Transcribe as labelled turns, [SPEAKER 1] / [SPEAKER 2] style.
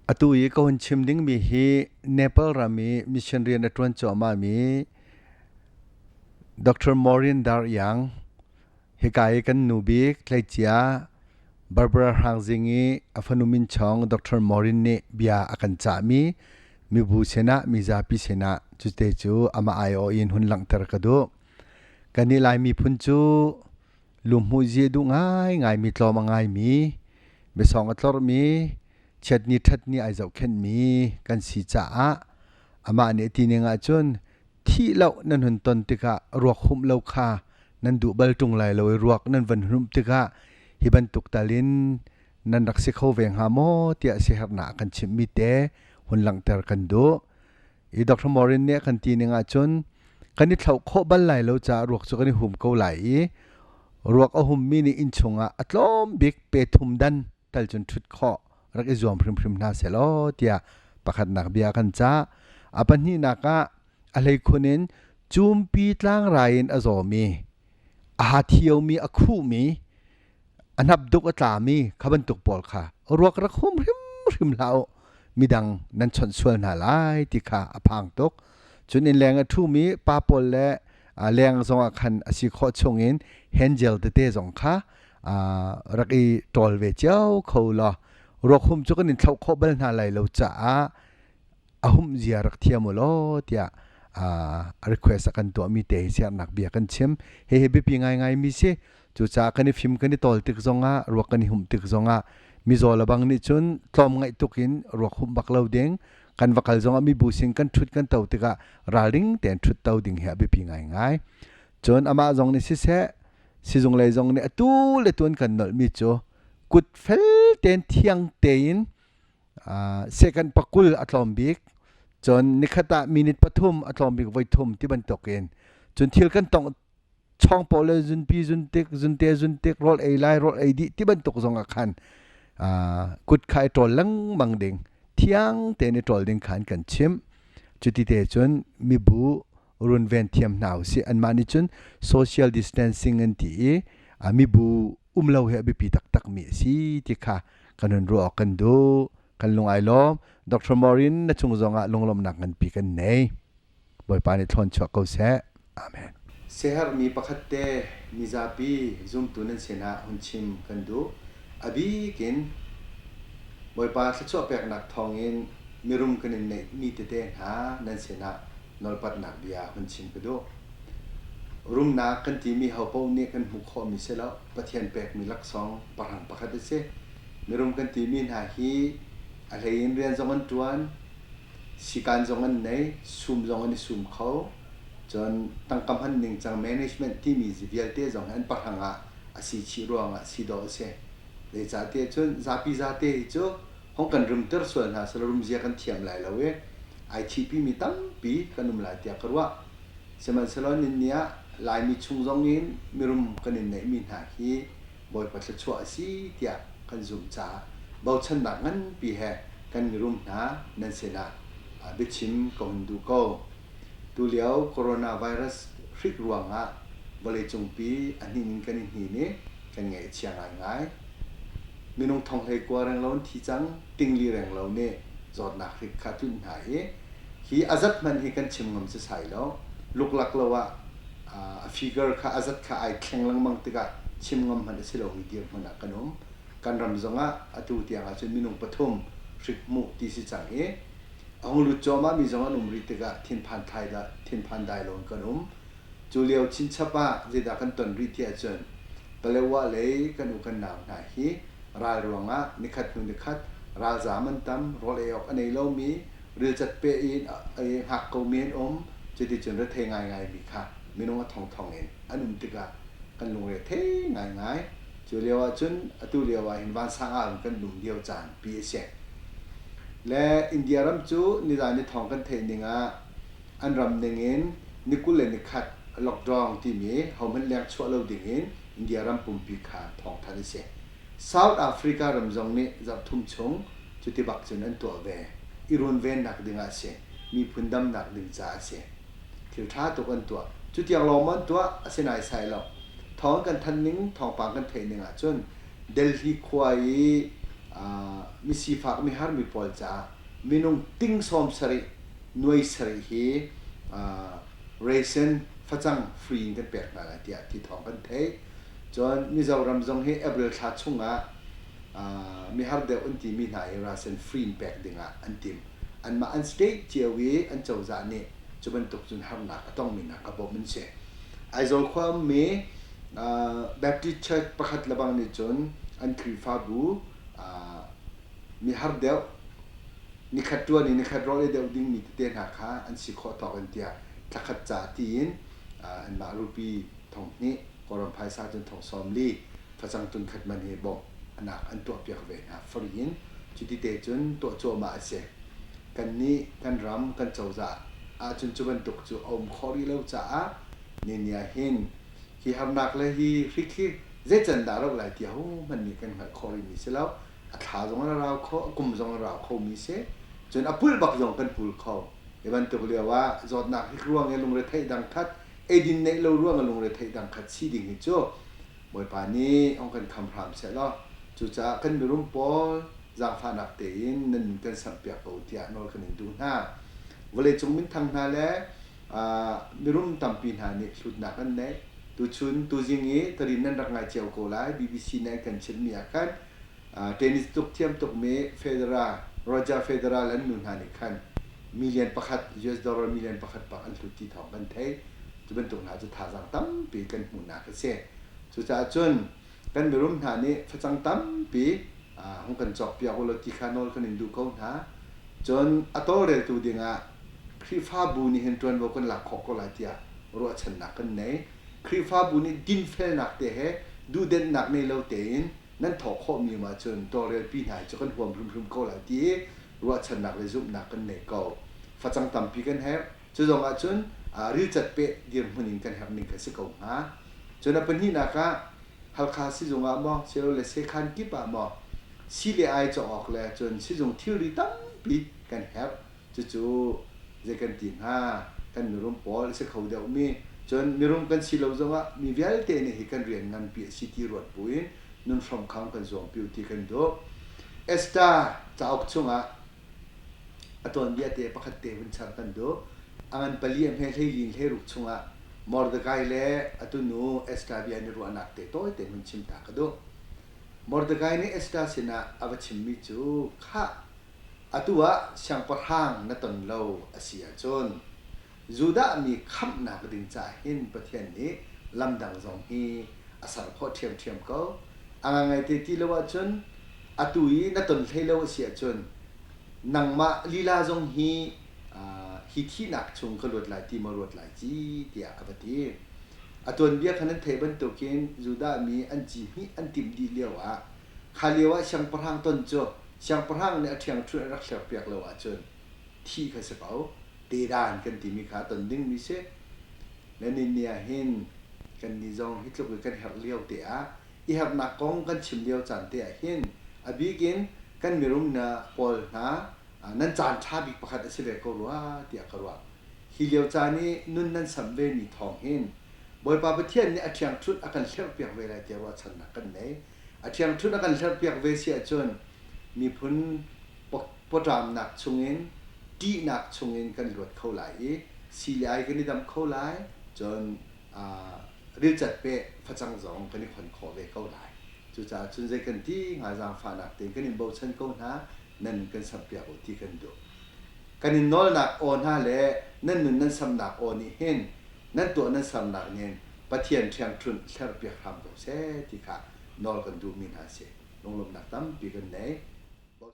[SPEAKER 1] Atu i ka hun chim dingmi hi Nepal ram i mission rian a ṭuan cuahmahmi Dr. Maureen Dar Iang, hika i kan nu bik tleicia Barbara Hrang Zing i a fanu minchawng Dr. Maureen nih bia a kan cahmi mibu sinah mizapi sinah cute cu amah aiawh in hun langhter ka duh. Kan i Lai miphun cu Lumhmuhzi a duh ngaingaimi, tlawm a ngaimi, biasawng a tlorhmi, chiatni ṭhatni ai zohkhenhmi kan si caah amah nih a ti ning ahcun thih loh nan hun ton tikah ruak humh lo kha nan duh bal ṭung lai lo i ruak nan van humh tikah hi bantuk tal in nan rak si kho ve hnga maw tiah siaherhnak a kan chimhmi te hun langhter kan duh. I Dr. Morin nih a kan ti ning ahcun kan i thlauh khawh bal lai lo caah ruak cu kan i hum ko lai i ruak a hummi nih inn chungah a tlawm bik pe thum dan tal cun ṭhut khawh rak i zuam hrimhrim hna sehlaw tiah pakhatnak bia kan cah. A pahnihnak ah a hleikhun in cumpi tlangrai in a zawmi, a ha thiomi, a khuhmi, a hnapduk a tlami kha bantuk pawl kha ruak rak hum hrimhrim hlah u, midang nan chawnh sual hna lai ti kha a phang tuk. Cun innleng a ṭhumi pa pawl le leng zongah khan a si khawh chungin hand gel tete zong kha rak i ṭawl ve cio kho law ruak hum cu kan in thlauh khawh bal hna lai lo caah a humh zia rak thiam u law tiah request a kan tuahmi te hi siarnak bia kan chim. Hihi biapi ngaingai mi si. Cucaah kan i fim kan i tawl tik zongah, ruak kan i humh tik zongah mizaw le bang nih cun tlawmngaih tuk in ruak humh bak lo ding, kan va kal zongah mibu sin kan ṭhut kan to tikah ralring tein ṭhut to ding hi a biapi ngaingai. Cun amah zong nih siseh, sizung lei zong nih atu le tu an kan nolhmi cu kut fel tein thiang tein second pakul a tlawm bik, cun nikhat ah minute 3 a tlawm bik voi thum ti bantukin, cun thil kan tongh chawng pawl le zunpi zuntik zunte zuntik, rawl ei lai, rawl ei dih ti bantuk zong ah khan kut kha i ṭawl lengmang ding, thiang tein i ṭawl ding khan kan chimh. Cuti te cun mibu runven thiam hna usih. Anmah nih cun social distancing an ti i mibu um lo hi a biapi taktak mi a si ti kha kan hun ruah awk kan duh. Kan lung ai lawm. Dr. Morin, na chung zongah lunglawmhnak nganpi kan nei. Bawipa nih thlawn chuak ko seh. Amen. Siaherhmi pakhat te mizapi zumtu nan sinah hun chim kan duh. A bik in Bawipa thluachuah peknak thawngin mirum kan in neihmi tete hna nan sinah nawlpatnak bia hun chim ka duh. Rumnak kan timi hopaoh nih kan hmuh khawhmi si lo, Pathian pekmi laksawng pahrang pakhat a si. Mirum kan timi hna hi a hlei in rian zong an ṭuan, Sikaan zong an nei, sum zong an i sum kho. Cun tangka hman ningcang management timi vialte zong hi an pahrang ah a si chih ruangah si dawh a si. Zeicahtiah cun zapi zate hi cu hong kan rumter sual hna selaw rumzia kan thiam lai lo i ai thihpimi tampi kan um lai tiah ka ruah. Sihmanhsehlaw ninni ah Laimi chung zong in mirum kan in neihmi hna hi Bawipa thluachuah a si tiah kan zumh caah bochannak nganpi he kan mirum hna nan sinah biachim ka hun duh ko. Tulio coronavirus hrik ruangah vawleicungpi a hnin in kan i hnin i kan ngaih a chia ngaingai. Minung 19,000 renglo an thi cang, 4,000 renglo nih zawtnak hrik kha a tlunh hna i hi a zat hmanh hi kan chim ngam sisai lo. Luklak lo ah a figure kha a zat kha ai thleng lengmang tikah chim ngam hmanh a si lomi dirhmun ah kan um. Kan ram zongah atu tiang ahcun minung pathum hrik hmuh ti si cang i a hung lut cuahmah mi zong an um rih tikah thinphan thai dah thinphan dai lo in kan um. Cu lio chinchap ah zeidah kan ton rih ti ahcun Palewa lei kan u kan nau hna hi ral ruangah nikhat hnu nikhat ralzaam an tam, rawl ei awk a nei lomi, rilcat pe in i hngak komi an um. Cuticun rethei ngaingaimi kha minung a thongthong in an um tikah kan lungre thei ngaingai. Cu lio ahcun atu lio ah hin vansang ah kan lum lio caan pi a si. Le India ram cu nizan i thawng kan theih ning ah an ram ning in ni 21 lockdown timi hohmanh leng chuah lo ding in India ram pumpi kha thawngthanh a si. South Africa ram zong nih zarhthum chung cuti bak cun an tuah ve. I runvennak ding ah a si. Miphun damnak ding caah a si. Thil ṭha tuk an tuah. Cutiang lawng maw an tuah? A si naisai lo. Thawng kan thanh ning, thawngpang kan theih ning ahcun Delhi khua i Misifak mihar mi pawl caah minung ting 70 nuai sarih hi ration facang free in kan pek hna lai tiah ti thawng kan theih. Cun Mizoram zong hi April thla chungah mihar deuh an timi hna hi ration free in pek dingah an tim. Anmah an state cio i an cozah nih cu bantuk cun harnak a tongmi hna kha bawmh an si. Aizawl khua ummi Baptist Church pakhat lebang nih cun an Khrihfabu mihar deuh nikhat ṭuan i nikhat rawl ei deuh dingmi tete hna kha an si khawh tawk in tiah thlakhat ca tiin anmah rupi 2000 Kawlram phaisa cun 40,000 facang tun khat man hi bawmhnak an tuahpiak ve hna free in. Cuti te cun tuah cuahmah a si. Kannih kan ram kan cozah ahcun cu bantuk cu a um khawh rih lo caah nini ah hin hi harnak le hi hrik hi zei can dah rauh lai ti ahohmanh nih kan hngalh khawh rihmi si lo. A thla zong a rau kho, a kum zong a rau khomi si. Cun a pulh bak zong kan pul kho. Hi bantuk lio ah zawtnak hrik ruang i lungretheih dang khat, eidin neih lo ruang i lungretheih dang khat si ding hi cu Bawipa nih hong kan kham hram seh law cucaah kan mirum pawl zaangfahnak tein nan nun kan samhpiak ko tiah nawl kan in duh hna. Vawleicung minthang hna le mirum tampi hna nih hlutnak an neih. Tuchun tuzing i tarin nan rak ngai cio ko lai BBC nih an kan chimhmi ah khan tennis tuk thiam tukmi Federer, Roger Federer le an nu hna nih khan million pakhat US dollar million pakhat bak an hlut ti thawng kan theih. Cu bantuk hna cu thazaang tampi kan hmuhnak a si. Cucaah cun kan mirum hna nih facang tampi hung kan cawkpiak u law ti kha nawl kan in duh ko hna. Cun a tawlreltu dingah Khrihfabu nih hin ṭuanvo kan lak khawh ko lai tiah ruahchannak kan nei. Khrihfabu nih dinfelnak te he duhdenhnak nei lo tein nan thawh khawhmi um ahcun tawlrelpi hna hi cu kan huam hrimhrim ko lai ti ruahchannak le zumhnak kan nei ko. Facang tampi kan herh. Cu zong ahcun rilcat peh dirhmun in kan herh ning kha si ko hnga. Cun a pahnihnak ah Halkha sizung ah maw silole sekhan kip ah maw si le ai cawk awk le cun sizung thilri tampi kan herh. Cucu zei kan ti hnga kan mirum pawl a si kho deuhmi cun mirum kan si lo zongah mi vialte nih hi kan rian nganpi a si ti ruat buin nun hrom kham kan zuampi u ti kan duh. Esther cauk chungah a tuanbia te pakhat te hun char kan duh. A ngan pali a hme hleili in hleiruk chungah Mordecai le a tunu Esther bia an i ruahnak te tawi te hun chim ta ka duh. Mordecai nih Esther sinah a va chimmi cu khah Atu ah siangpahrang na ton lo a si ahcun Judah mi khamhnak ding caah hin Pathian nih lam dang zong hi a ser khawh ṭhiamṭhiam ko. A ngaingaite ti lo ahcun atu i na ton hlei lo a si ahcun nangmah lila zong hi hi thihnak chung ka luat lai ti maw ruat lai ci tiah a va ti. A tuanbia kha nan theih bantukin Judah mi an ci hmih an timh dih lioah kha lioah siangpahrang ton cu Siangpahrang nih a ṭhiangṭhunh a rak hlerpiak lo ahcun thih kha si ko. Tedan kan timi kha a ton dingmi si. Le ni ah hin kannih zong hi tluk i kan herh lio te ah i herhnak kong kan chim lio caan te ah hin a bik in kan mirum na pawl hna nan caan ṭha bik pakhat a si ve ko rua tiah ka ruah. Hi lio caan i nun nan samh vemi thawng hin Bawipa Pathian nih a ṭhiangṭhunh a kan hlerhpiak ve lai tiah ruahchannak kan nei. A ṭhiangṭhunh a kan hlerhpiak ve si ahcun miphun pawṭamnak chungin ṭihnak chungin kan luat kho lai i si le ai kan i dam kho lai cun rilcat peh facang zong kan i khon khawh ve ko lai. Cucaah cun zei kan ti hnga zaangfahnak tein kan in bochan ko hna nan kan samhpiak u ti kan duh. Kan in nawlnak aw hna le nan nun nan samnak aw nih hin nan tuah nan sernak nin Pathian ṭhiangṭhunh hlerhpiak hram ko seh ti kha nawl kan duhmi hna a si. Lunglawmhnak tampi kan nei.